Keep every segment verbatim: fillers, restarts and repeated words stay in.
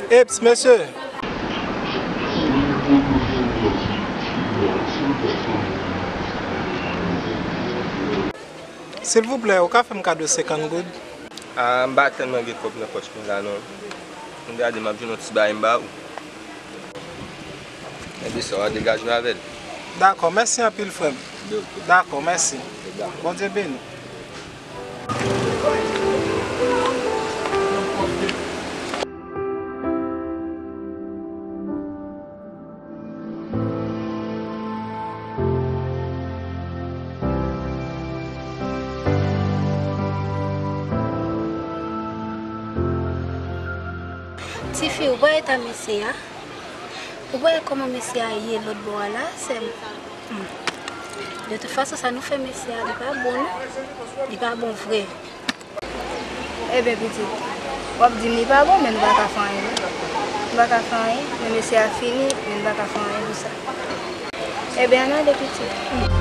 Eps, mesye! Silvouplè, ou ka fè m kado senkant goud? A, m pa tèlman gen kòb nan pòch mwen la, non. M gade, m ap jwenn yon ti bagay, m ba ou. Ebyen, sa w a degaje w avè l. Dakò, mèsi anpil, frè m. Dakò, mèsi. Bondye beni. Tifi, ou wè eta mesye a? Ou wè kòman mesye a ye lòt bò a la, sè m? Hmm. De tout fason, sa nou fè mesye a, li pa bon, non. Li pa bon vre. Ebyen, pitit, w ap di m li pa bon, men nou pa ka fè anyen, non. Nou pa ka fè anyen, men mesye a fini, men nou pa ka fè anyen pou sa. Ebyen, ann ale, pitit.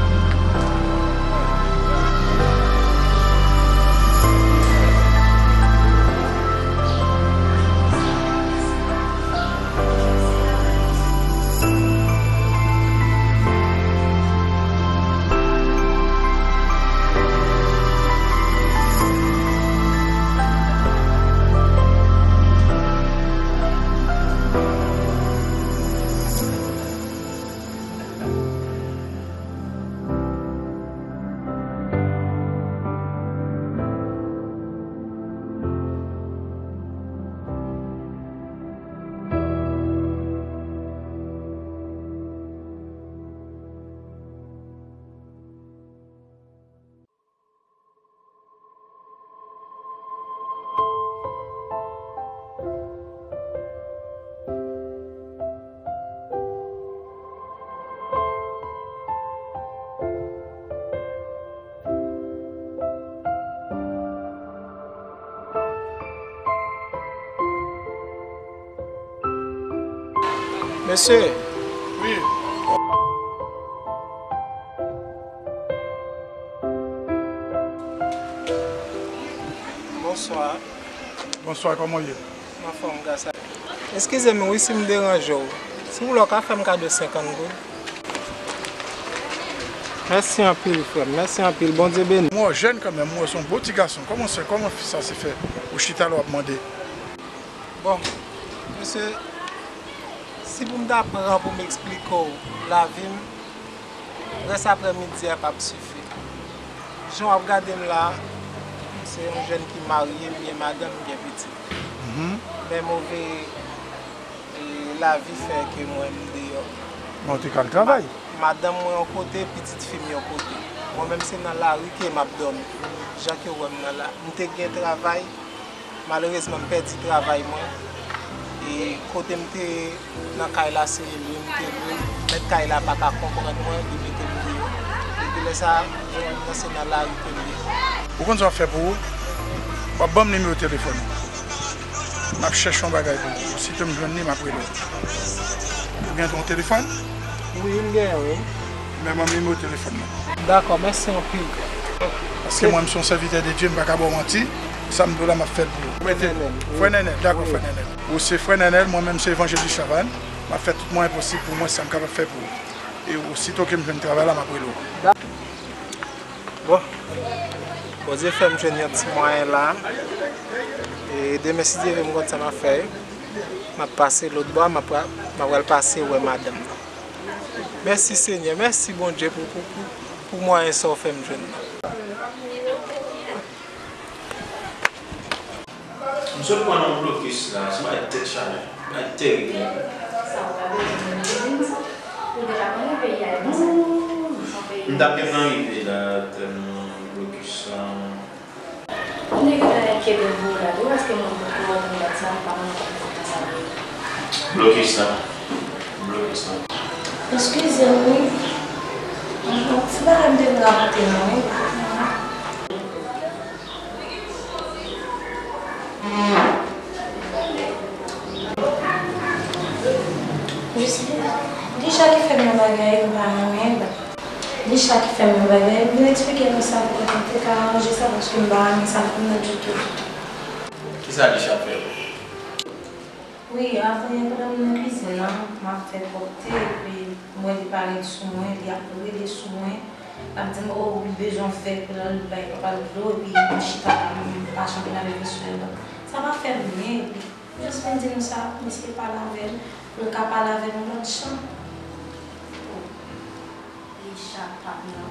Mesye. Wi. Bonswa. Bonswa, kòman w ye? M anfòm, gras a Dye. Eskize m wi si m deranje w. Silvouplè, w ka fè m kado senkant goud? Mèsi anpil, frè m. Mèsi anpil. Bondye beni. M wè w jèn kanmenm, m wè w se yon bon ti gason. Kòman se, kòman sa se fè ou chita la w ap mande? Bon, mesye, si pou m ta pran pou m eksplike w lavi m, rès aprèmidi a p ap sifi. Jan w ap gade m la, m se yon jèn ki marye, m gen madanm, m gen pitit. Mhm. Men move, e, lavi fè ke mwen m deyò. Men w te ka al travay. Ma-, madanm mwen yon kote, pitit fi m yon kote. Mwen menm se nan lari ke m ap dòmi. Jan ke w wè m nan la. M te gen travay, malerezman, m pèdi travay mwen. E kote m te ye nan kay la, se lwe m te lwe. Mèt kay la pa ka konprann mwen, li mete m deyò. Depi lè sa a, mwen menm nan se nan lari ke m ye. Ou konn sa w ap fè pou ou? W ap ban m nimewo telefòn ou. M ap chèche yon bagay pou ou. Osito m jwenn li, m ap rele w. Ou gen yon telefòn? Wi, m genyen, wi. Men ban m nimewo telefòn nan. Dakò, mèsi anpil. Paske mwen, m se yon sèvitè de Dye, m pa ka ba w manti. Sa m di w la, m ap fè l pou ou. Frè Nènèl, wi. Frè Nènèl, dakò, wi. Frè Nènèl. Ou se Frè Nènèl, mwen menm se Evanjelis Chavannes. M ap fè tout mwayen posib pou mwen, sa m kapab fè pou ou. E osito ke m jwenn travay la, m ap rele w. Bon, Bondye fè m jwenn yon ti mwayen la. E demen, si Dye vle, m konn sa m ap fè. M ap pase lòt bò a, m ap pra-, m ap pral pase wè madanm nan. Mèsi, Senyè. Mèsi, Bondye, pou, pou, pou, pou mwayen sa w fè m jwenn nan. M sot pran yon blokis la, se yon bagay tèt chaje, bagay terib menm. Sa w ta bezwen mwen te di m sa? Ou deja konnen peyi a e konsa. M t ap gentan rive la, tèlman blokis la. Nèg yo ta enkyete pou ou la tou, paske mwen, mwen, mwen, mwen, sa, m pa konn konn sa sa vle. Blokis la. Blokis la. Eskize m, wi. Yon ti bagay m te vin rakonte nou, wi. Jis li, li chak ki fè m yon bagay, m pa renmen l. Li chak ki fè m yon bagay, m vin eksplike nou sa pou nou te ka ranje sa, paske m pa renmen sa pou nou ditou, ditou. Kisa li chak fè w? Wi, avanyè pandan m nan kizin nan, m ap fè pwòpte, epi m wè li parèt sou mwen, li ap rele sou mwen, l ap di m, o, li bezwen fè pou l al bay papa l dlo, epi m chita la, m pa janm vin avèk li sou yon ban. Sa pa fè m byen, epi m jis vin di nou sa pou m eseye pale avè l, pou l ka pale avè m yon lòt jan. Li chak pa m nan.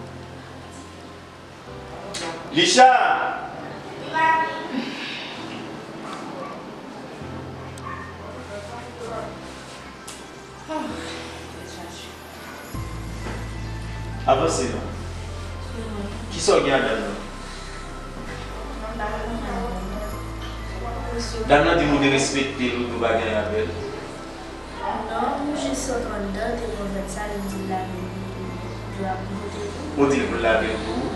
Licha! Avanse non. Kisa w gen a dam nan? Dam nan di m ou derespekte l, ou di w pa gen anyen avè l. Non, m jis sot anndan, te gen yon vèt sal, li di l lave l pou dlo a pou pote pou ou. Ou di l pou l lave l pou ou?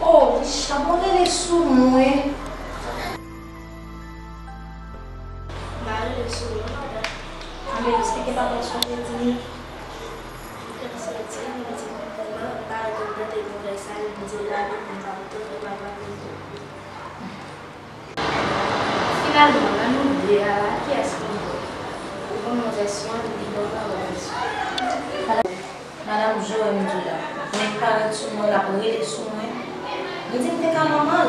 Oh, li chabon rele sou mwen. M pa rele sou ou non, madanm. Anben, eksplike papa w sa w te di m. M te santi m di m pa rete anndan, te gen yon vèt sal, li di l lave l pou m pa pote l, e pa pote l. Finalman, nan nou de a la, kiyès ki miyò? Ou ban mwen vèsyon l, li ban mwen vèsyon l. Madanm Joe, m di w la, nèg parèt sou mwen, l ap rele sou mwen. Li di m te ka manman l.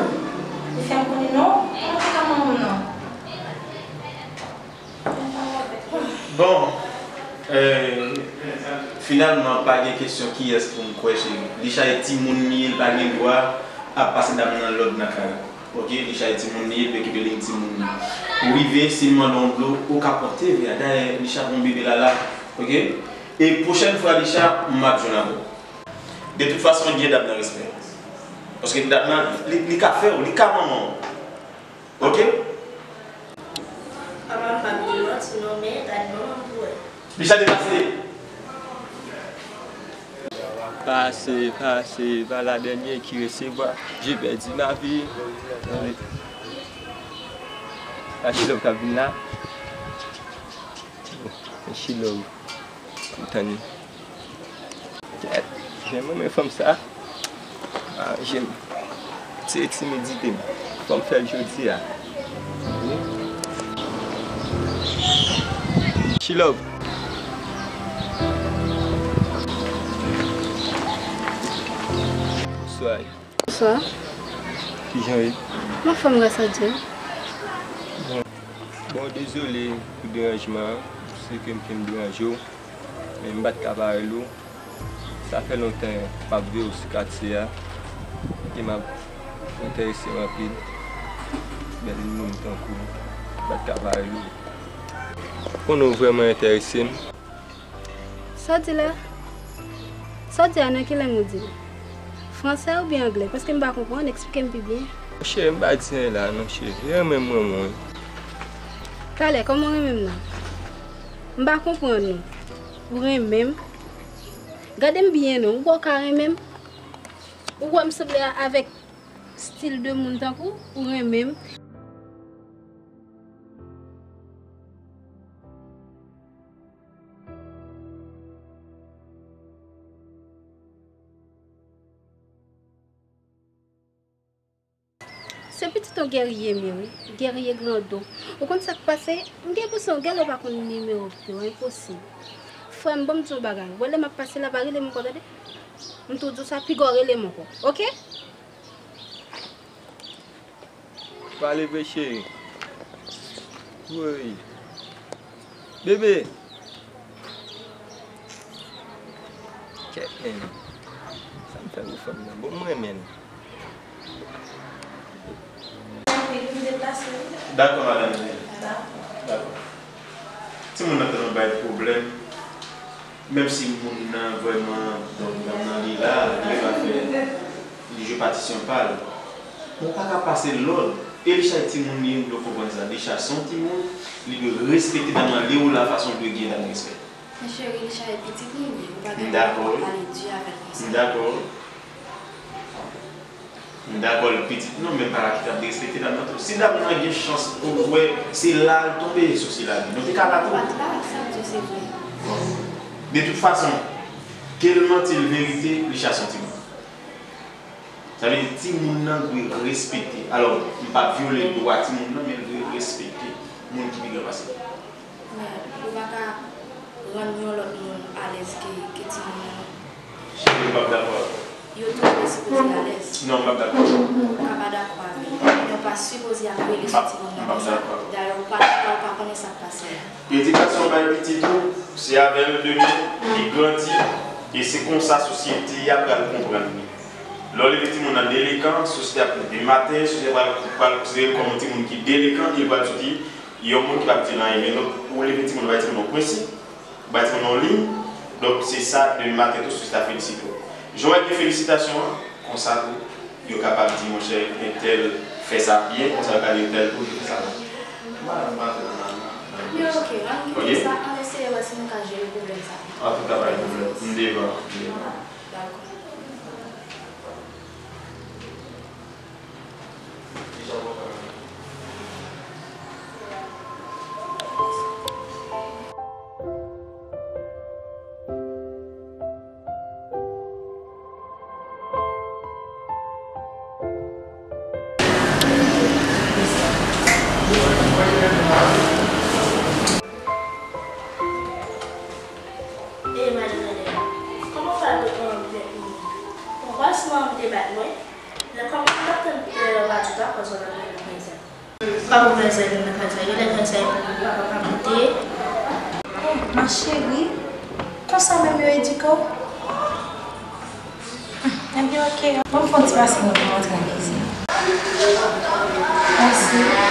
Li fè m konnen non, ou te ka manman m non. Bon, euh, finalman, pa gen kesyon kiyès pou m kwè, cheri. Licha e timoun li ye, li pa gen dwa ap pase dam nan lòd nan kay la. Oke, Licha e timoun li ye, li okipe li timoun li. Ou rive, si l mande w dlo, ou ka pote vè a. Dayè, Licha gon bebe la la. Oke? E pwochèn fwa, Licha, m ap jwenn avè w. De tout fason, gen dam nan respè. Paske dam nan, li, li ka fè w, li ka manman w. Oke? Papa m pa gen lòt non, men gad manman m pou wè. Li sa depase. Pase, pase, pa la dènye ki resevwa. J'ai perdu ma vie. Sa Chilove k ap vin la. Chilove. Tann. Kèt, jan m renmen fanm sa. Ah, jan m. Se timidite m. Fò m fè l jodi a. Wi. Chilove. Bonswa. Bonswa. Kijan w ye? M anfòm gras a Dye. Bon, bon, dezole pou deranjman an. Se ke m fè m deranje w. Men m pa t ka pa rele w. Sa fè lontan m ap veye w sou katye a. E m ap enterese m anpil. Bèl moun tankou w. M pa t ka pa rele w. Konnen w vrèman enterese m. Sa w di la? Sa w di a nan ki lang ou di l? Fransè oubyen anglè? Paske m pa konprann, eksplike m pi byen. Monchè, m pa di anyen la non cheri, renmen m renmen w wi. Talè, kòman w renmen m nan? M pa konprann ou. Ou renmen m? Gade m byen non, ou kwè w ka renmen m? Ou wè m sanble avèk stil de moun tankou w? Ou renmen m? Se pitit yon gèrye m ye wi, gèrye grandon. Ou konn sa k pase? M gen enpresyon gèlè pa konn nimewo pye w, enposib. Frè m, ban m di w yon bagay, w wè lè m ap pase la, pa rele m ankò tande. M tou di w sa, piga w rele m ankò, oke? Pale vre cheri. Woy. Bebe. Kèt men. Sa m fè pou fanm nan? Bon, m renmen l. Dakò, madanm Jeni. Dakò. Timoun nan tèlman bay pwoblèm. Menm si moun nan vrèman, donk, dam nan li la, li pa fè, li jwe patisyon pa l. Men w pa ka pase lòd. E Licha e timoun li ye, m dwe konprann sa. Licha se yon timoun, li dwe respekte dam nan, li ou la fason l dwe gen dam respè. Men cheri, Licha e pitit li ye, ou pa gen dwa pale di avè l konsa. M dakò. M dakò l pitit nou, men pa kite ap derespekte dam nan tou. Si dam nan gen chans pou wè se la l tonbe sou sila li, nou te ka la tou. Ou pa t la, sa w di se vre. Bon. De tout fason, ke l manti l verite, Licha se yon timoun. Sa vle di timoun nan dwe respekte. Alò, m p ap vyole dwa timoun nan, men l dwe respekte moun ki pi gran pase l. Pa ka rann yon lòt moun alèz ke, ke timoun nan. Cheri, m p ap dakò avè w. Yo tou de sipoze alèz. Non, m p ap dakò avè w. Ou ka pa dakò avè l. Men w pa sipoze ap rele sou timoun nan konsa. Dayè, ou pa, ou pa konnen sa k pase a. Edikasyon w bay pitit ou, se avè l demen, li grandi, e se konsa sosyete a pral konprann li. Lè w leve timoun nan delekan, sosyete a, demen maten, sosyete a pral, pral konsidere l kòm yon timoun ki delekan, e l pral soti yon moun ki p ap di l anyen. Men lè w leve timoun, ou bay timoun yon prensip, ou bay timoun yon liy, donk se sa demen maten tou sosyete a felisite w. Jan w wè gen felisitasyon an, konsa tou, yo kapab di, monchè, entèl fè sa byen, konsa yo ka di entèl tou ki fè sa mal. M pa, m pa antre nan, nan, nan. Men oke, ann kite sa, ann eseye wè si nou ka jere pwoblèm sa. An tou ka, pa gen pwoblèm. M devan, m devan. Dakò. E madanm Daniel, kòman w fè al pran plent moun? Bon, wè si manman m te bat mwen, lè kòm m t ap tann lè yo pa di w pa kòz wè l ap vin nan kay sa. Pa pou fè sa vin nan kay sa. Yo lè kay sa pou papa pa monte. Oh, ma chérie, konsa menm yo edike w? Ebyen, oke. Ban m fè yon ti pase mwen pou m antre nan kizin. Mèsi.